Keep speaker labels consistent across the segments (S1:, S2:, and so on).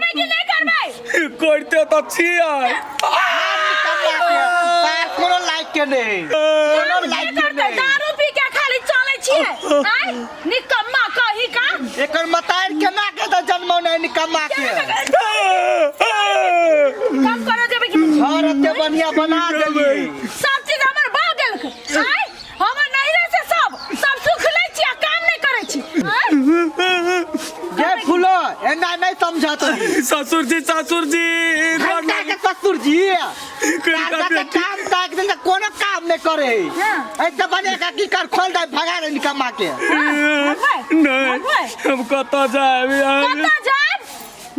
S1: करबै कि नहि करबै?
S2: करते तऽ छियै।
S3: निकम्मा के तार कोनो लायक के नहीं, कोनो
S1: की
S3: लायक के
S1: करतै?
S3: नहीं।
S1: दारू पी के खाली चलै छियै। आँय, निकम्मा कही का।
S3: एकर मतार केना के तऽ जन्मौने निकम्मा के?
S1: काम करे जेबै कि
S3: घर एते बढ़िया बना देलियै।
S1: सब चीज हमर बाप देलक। आँय, हमर नैहरे से सब सब सुख लै छी आ काम नहि करै छी। आँय?
S3: गे फूलो, एना नहीं समझत।
S2: ससुर जी, ससुर जी।
S3: घंटा के ससुर जी
S2: का
S3: के
S2: बेटी।
S3: काम ताक दे, कोनो काम नहीं करे।
S1: हाँ।
S3: ऐसे बने का की कर, खोल दे, भगा दे निकम्मा के।
S1: भगबै?
S2: नहीं।
S1: भगबै?
S2: हम कतऽ जायब यार?
S1: कतऽ जायब?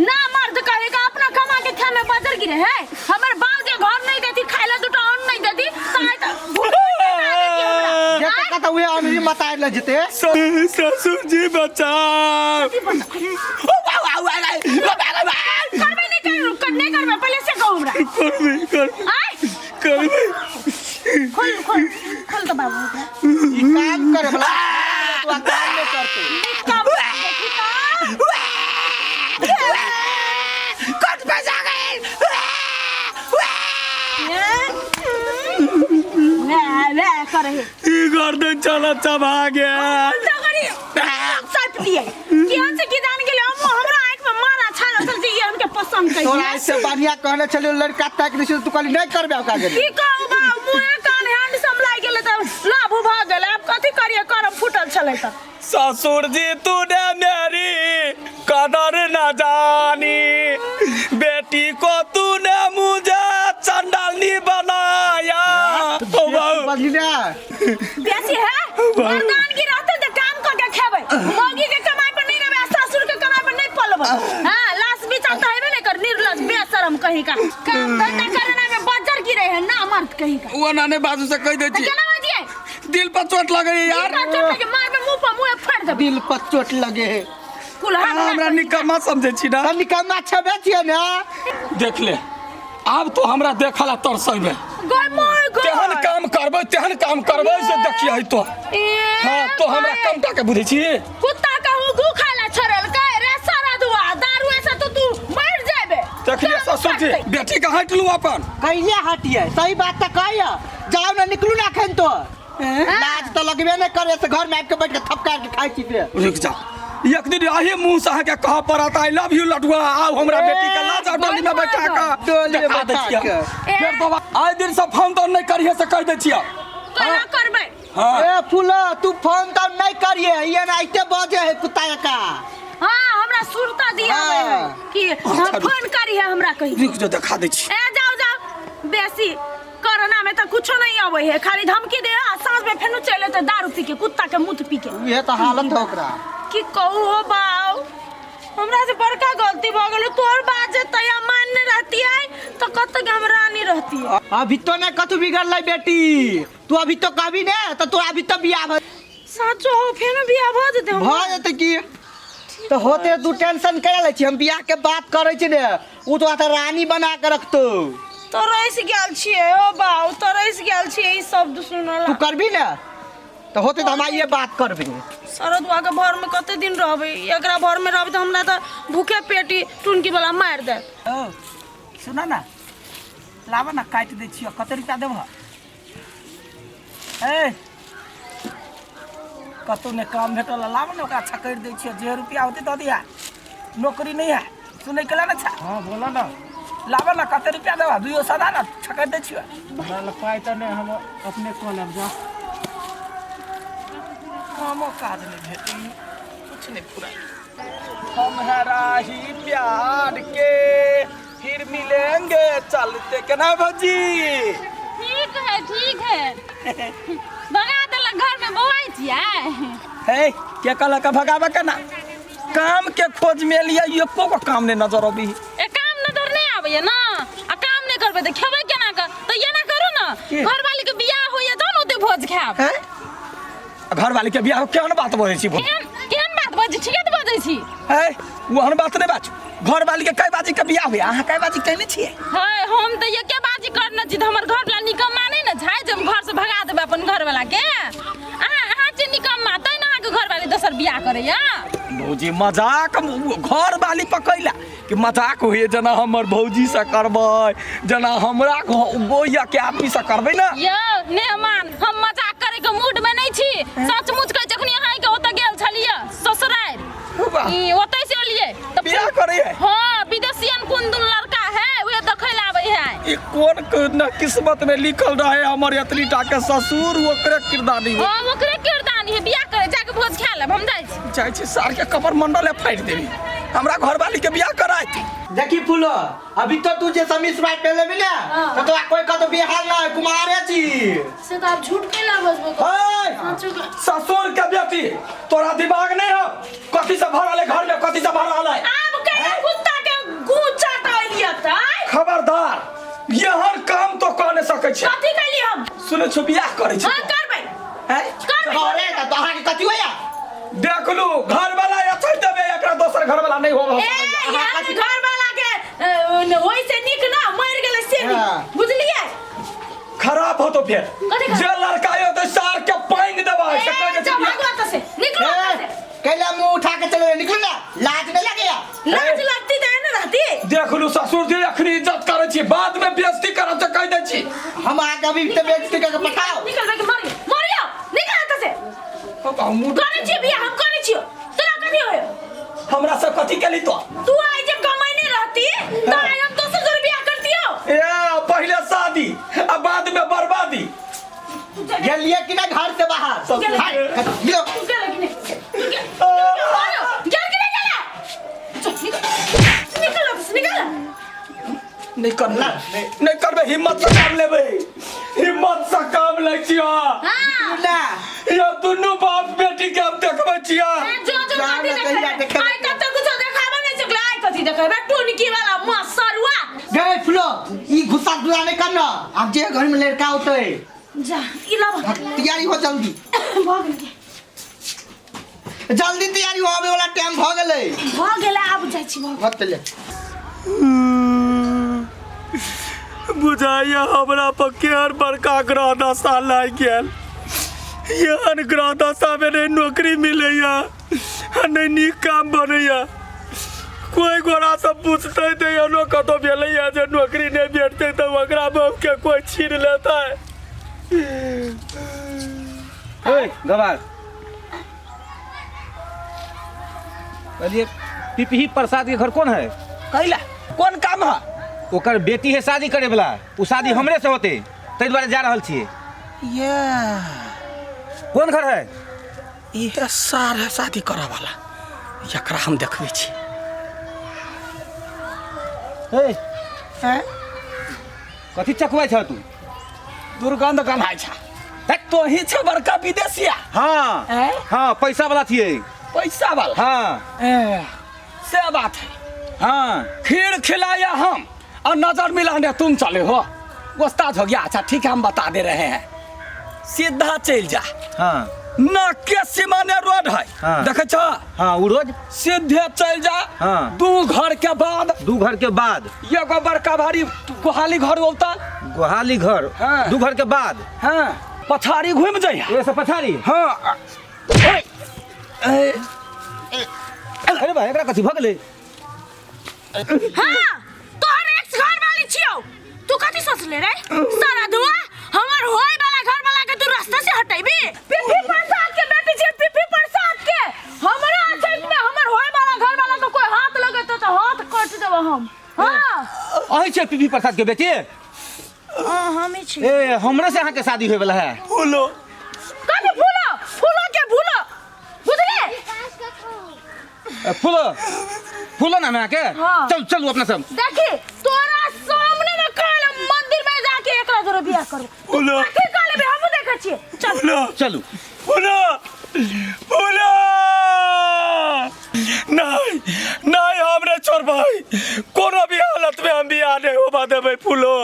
S1: ना मर्द कहेगा अपना कमा के खाए में बजर गिरे है। हमर बाप जे घर नहीं देती, खाए ला दूटा अन्न नहीं देती, त आइ त भूख मिटा देती हमरा।
S3: जेते कतऽ उहे अनरी मतार ले जेते।
S2: ससुर जी बचाओ।
S1: करबै नहीं कर, नहीं करबै, पहले से कहू हमरा।
S2: करबै, करबै।
S1: आय।
S2: करबै।
S1: खोल खोल खोल तो बाबू ओकरा।
S3: ई काम करे वाला तू काम नहीं करते।
S1: निकम देखी त।
S2: कट पे जा गए।
S1: वे वे करे है।
S2: ई गर्दन चला चबा गया।
S1: तो करी सट दिए केहन से की जान गेले, हम हमरा आंख में मारा छाल असल जे ये हमके पसंद कइले।
S3: तोरा ऐसे बढ़िया कहने छलियो लड़का ताक दिस, तू कहली नहीं करबे ओकरा के।
S1: की कहू बा, मुँहे कान हैंडसम लागि गेलै तऽ लाभ भऽ गेलै। आब कथी करियै, करम फूटल छलै तऽ।
S2: ससुर जी, तूने मेरी कदर न जानी, बेटी को तूने मुझे चंडालनी बनाया। ओ बाबू।
S3: बदली ना।
S1: बेसी है मर्दानगी रहते तऽ काम कऽ के खेबै, मौगी के कमाई पर नहीं रहबै आ ससुर के कमाई पर नहीं पलबै। हाँ, लाश बिचार तऽ हेबे नहीं कर। निर्लज बेशरम कहीं का, काम धंधा करना में बज्जर गिरे है ना मर्द कहीं का।
S2: ओ नाने बाजू से कह दै
S1: तऽ
S2: छी।
S1: केना बजियै?
S2: दिल पर चोट लगे यार।
S1: दिल पर चोट लगे, मारबै मुंह पर, मुंह फाड़ि देबै।
S3: दिल पर चोट लगे है।
S1: कुल्हा
S2: अहाँ हमरा निकम्मा समझै छी ना?
S3: तऽ निकम्मा छेबे छियै ने।
S2: देख ले, आब तो हमरा देखला तरसैबे।
S1: गय मोय गय।
S2: तेहन काम करबै, तेहन काम करबै से देखियै तो।
S1: ए।
S2: हाँ, तो हमरा
S1: भाई।
S2: कमटा के बुझै छी।
S1: कुत्ता कहूँ गू खाला छोड़लकै रे सारा दुआ, दारू ऐसे तो तू मर जाबे।
S2: देखलियै ससुर जी, बेटी के हटि लू अपन।
S3: कहिया हटिए? सही बात तऽ कहिया, जाओ ना, निकलू ना एखन। तो लाज तऽ लगबे नहि करे से घर में आबि के बैठ के थपकार के खाइ छी से।
S2: रुक जा, एक दिन अही मुंह से अहाँके कहऽ पड़त, I love you लटुआ। आउ हमरा बेटी के ला जाओ डोली में बैठा के।
S3: डोली में
S2: देखा दै
S3: बैठा
S2: छियै।
S3: के।
S2: फेर दोबारा आइ दिन से फोन तोन नहि करिहे से कहि दै छियै।
S1: केना करबै?
S2: हाँ।
S3: ए फूलो, तू फोन तोन नहीं करिए, ये ना ऐते बजे है कुत्ता का।
S1: हाँ, हमरा सुरता दिया है कि
S2: अच्छा,
S1: फोन करी है हमरा कही।
S2: रुक जो, देखा दै छी।
S1: ए जाओ जाओ, बेसी कोरोना में तो कुछो नहीं आवे है, खाली धमकी दे आ साँझ में फेनु चले तो दारू पी के, कुत्ता के मुंह पी के।
S3: ये तो हालत है ओकरा।
S1: की कहू हो बाऊ, हमरा से बड़का गलती भ गेल। तोहर बात जे तया मान्य रहती है तो कत के हम रानी रहती है।
S3: अभी तो नहीं कतु बिगड़लै बेटी, तू अभी तो कहबी ने तो तू अभी तो बियाह भ
S1: साचो हो, फेनु बियाह भ जेतै हमरा?
S3: भ जेतै की तो होते, तू टेंशन करे लै छी, हम बियाह के बात करै छी ने, उ तो तऽ रानी बना के रखतौ।
S1: तो रस गेल छियै ओ बाऊ, तो रस गेल छियै ई शब्द सुनला।
S3: तू करबी ने तऽ होते तऽ हम आइए बात करबी।
S1: शरदुआ के भर में कते दिन रहबै? एकरा भर में रहबै तऽ हमरा तऽ भूखे पेटी टुनकी वाला मारि देत।
S4: ओ सुन ना, लाबऽ ना, काटि दै छियौ। कते रुपया देबह? ए कतहु नहि काम भेटल, लाबऽ ने, ओकरा छकड़ि दै छियौ, जे रुपया होतै दऽ दिहा। नौकरी नहि है सुनै के ने छा।
S5: हाँ, बोला ना।
S4: लाबऽ ना, कते रुपया देबह? दुइयो सदा ना छकड़ि दै छियौ।
S5: हमरा लग पाइ तऽ नहि, हम अपने कऽ लेब, जा।
S4: कामो काज नहि भेटै, कुछ नहि पूरा। हम है राही प्यार के, फिर मिलेंगे चलते। केना भौजी?
S6: ठीक है, ठीक है। भगा देलक, घर में बौआइ छियै।
S4: हे, के कहलक भगाबऽ के? ना काम के खोज में एलियै, एको गो काम नहि नजर अबै।
S6: ए काम नजर नहि आबैया ना, आ काम नहि करबै तऽ खेबै केना कऽ? तऽ एना करू ने।
S4: की?
S6: घरवाली के बियाह होइया, जाउ ने ओते भोज खायब।
S4: हैं, घरवाली के बियाह? केहन बात बजै छी भौजी?
S6: केहन केहन बात बजै छी? ठीके तऽ बजै छी।
S4: है, ओहन बात नहि बाजू। घरवाली के कै बाजी के बियाह होइया? अहाँ कै बाजी कहने छियै?
S6: है, हम तऽ एके बाजी करने छी तऽ हमर घरवाला निकम्मा नहि ने छै जे हम घर से भगा देबै अपन घरवाला के। अहाँ अहाँ छी निकम्मा, तैं ने अहाँ अहाँके घरवाली दोसर बियाह करैया?
S2: भौजी मजाक घर वाली पकैला कि मजाक होइए, जेना हमर भौजी से करबै, जेना हमरा गोइया के आदमी से करबै ना।
S6: यौ मेहमान, हम मजाक करे के मूड में नहीं छी, सचमुच कहै जखनी अहाँ के ओतऽ गेल छलियै ससुरारि, ई ओतै से एलियै तऽ
S2: बियाह करैए।
S6: हाँ, विदेशियन कोन दुन लड़का है उहे देखै लए आबै है।
S2: ई कोन न किस्मत में लिखल रहे हमर एतनी टा के ससुर, ओकरे किरदानी हो।
S6: हाँ, ओकरे किरदानी है, बियाह करे जाके भोज खा लेब, हम जाइ छी।
S2: जाइ छी सार के कमर मंडल फाड़ि देबी, हमरा घरवाली के बियाह करायत।
S3: देखी फूलो, अभी तो तू जे समीस बात पहले भी ना, तो तोरा कोई कतो बिहार ना कुमारे छी।
S1: से तो आप झूठ कैला बजबो कर।
S3: ओए
S1: साँचो के
S2: ससुर के बेटी, तोरा दिमाग नहीं हो? कथी से भरल है घर में, कथी से भरल है?
S1: आब कैला कुत्ता के गू चाटलिया त
S2: खबरदार, यहन काम तो कह नहीं सकै छै।
S1: कथी कैली हम?
S2: सुनै छौ बियाह करै छै।
S1: हां करबै।
S2: हैं?
S1: करबै।
S3: अरे त अहाँ के कथी होया?
S2: देख लू, घर वाला अछै देबे, एकरा दोसर घर वाला नहीं होबे।
S1: ए यार घर वाला के ओइ से नीक ना मर गेलै से नीक।
S3: हाँ।
S1: बुझलियै?
S2: खराब हो तो फिर
S1: कथी खराब?
S2: जे लड़का आयो तो सार के पांग देबै से कह
S1: ए
S2: दे
S1: जो भागो त से निकलो
S3: ए,
S1: त से।
S3: कैला मुंह उठा के चले निकलू ना, लाज नहीं लगेया?
S1: लाज लगती त ना रहती।
S2: देख लू ससुर जी, अखनी इज्जत करै छी, बाद में बेइज्जती करब त कह दै छी।
S3: हम आके अभी तो बेइज्जती करके पठाओ।
S1: निकल बे के मरियो मरियो, निकल त से।
S2: हम
S1: करै छी बियाह, हम करै छियो, तोरा कथी होयो?
S2: हमरा सब कथी केली तो?
S1: तू आई जब कमाई नहीं रहती तो आई हम दोसर घर बियाह करतियो।
S2: ए पहले शादी आ बाद में बर्बादी।
S3: गेलिए कि ना घर से बाहर?
S1: गेलिए।
S3: हाय, लियो।
S1: तू गेल कि नहीं? तू गेल? मारो, गेल कि नहीं गेला? चल, निकल। निकल अब से, निकल।
S2: नहीं करबै, नहीं करबै, हिम्मत से काम लेबै, हिम्मत से काम लै छियो।
S1: हाँ।
S3: ना
S2: यो दुनू बाप बेटी के हम देखबै छियो।
S1: ए, जो जो
S3: जा
S1: कथी
S3: ना, कहिया
S1: देखेबै?
S3: देखेबै?
S1: आइ तक तऽ कुछो देखाबे नहीं सकलै, आइ कथी देखेबै? टुनकी वाला मसरुआ।
S3: गए फुलो, ई गुस्सा दुला नहीं करना, अब जे घर में लड़का होते
S1: जा, ई लब।
S3: तैयारी हो जल्दी।
S1: भऽ गेल।
S3: जल्दी तैयारी हो, आबे वाला टाइम भ गेलै।
S1: भऽ गेलै, आब जाइ छी, भऽ गेल।
S3: मत ले।
S2: बुझाइया हमरा पर केहन बड़का ग्रह दशा लागि गेल। एहन ग्रह दशा में नहीं नौकरी मिलैया, नहीं नीक काम बनैया। कोई गोरा सब पूछते तऽ एहनो कतौ भेलैया जे नौकरी नहीं भेटतै तऽ ओकरा बहू के कोई छीन लेतै।
S7: ओए गवार, कहलिए पिपही प्रसाद के घर कौन है?
S2: कैला कोन काम है?
S7: ओकर बेटी है शादी करे वाला, उ शादी हमरे से होते, ताहि दुआरे जा रहल छियै।
S2: ये
S7: कोन घर है?
S2: इहे सार है शादी करऽ वाला, एकरा हम देखबै छी।
S7: ए
S2: हैं?
S7: कथी चखबै छ तू?
S2: दुर्गंध गन्हाइ छ। तोही छ बड़का विदेशिया।
S7: हाँ।
S2: हैं?
S7: हाँ, पैसा वाला छियै।
S2: पैसा वाला?
S7: हाँ।
S2: ए, से बात है।
S7: हाँ।
S2: खीर खिलाया हम और नजर मिलाने तुम चले हो, उस्ताद हो गया। अच्छा ठीक है, हम बता दे रहे हैं, सीधा चल जा।
S7: हाँ।
S2: न के सीमाने रोड है।
S7: हाँ।
S2: देखे छ?
S7: हाँ, उ रोड
S2: सीधे चल जा।
S7: हाँ।
S2: दू घर के बाद।
S7: दू घर के बाद
S2: एगो बड़का भारी गोहाली घर होता।
S7: गोहाली घर?
S2: हाँ।
S7: दू घर के बाद?
S2: हाँ, पछाड़ी घूम जाइए।
S7: ए से पछाड़ी?
S2: हाँ।
S7: अरे भाई, एकरा कथी भ गेलै?
S1: हाँ, तोहर एक्स घर वाली छियौ। तू कथी सोचले रे? सारा दुआ हमर होय वाला घर वाला के तू रास्ता से हटेबी? पीपी प्रसाद के बेटी छियै, पीपी प्रसाद के। हमरा अछैत में हमर होय वाला घर वाला के कोई हाथ लगेतौ तऽ हाथ काटि देबौ हम। हाँ।
S7: अहीं छियै पीपी प्रसाद के बेटी?
S1: हाँ, हमही छी।
S7: ए हमरे से अहाँ के शादी होय वाला है।
S2: फूलो।
S1: कथी फूलो? फूलो के भूलो, बुझले?
S7: ए, फूलो, फूलो नाम है अहाँ के?
S1: हाँ।
S7: चल चलू अपना सब।
S1: देखी तोरा सामने में कहल मंदिर में जाके एकरा जोरे बियाह करबो।
S2: फूलो।
S1: कथी कहले बे, हमहूँ देखै छियै। चल।
S2: फूलो।
S7: चलू।
S2: फूलो, फूलो। नहीं नहीं, हमरे छोड़बै, कोनो भी हालत में हम बियाह नहीं होबा देबै फूलो।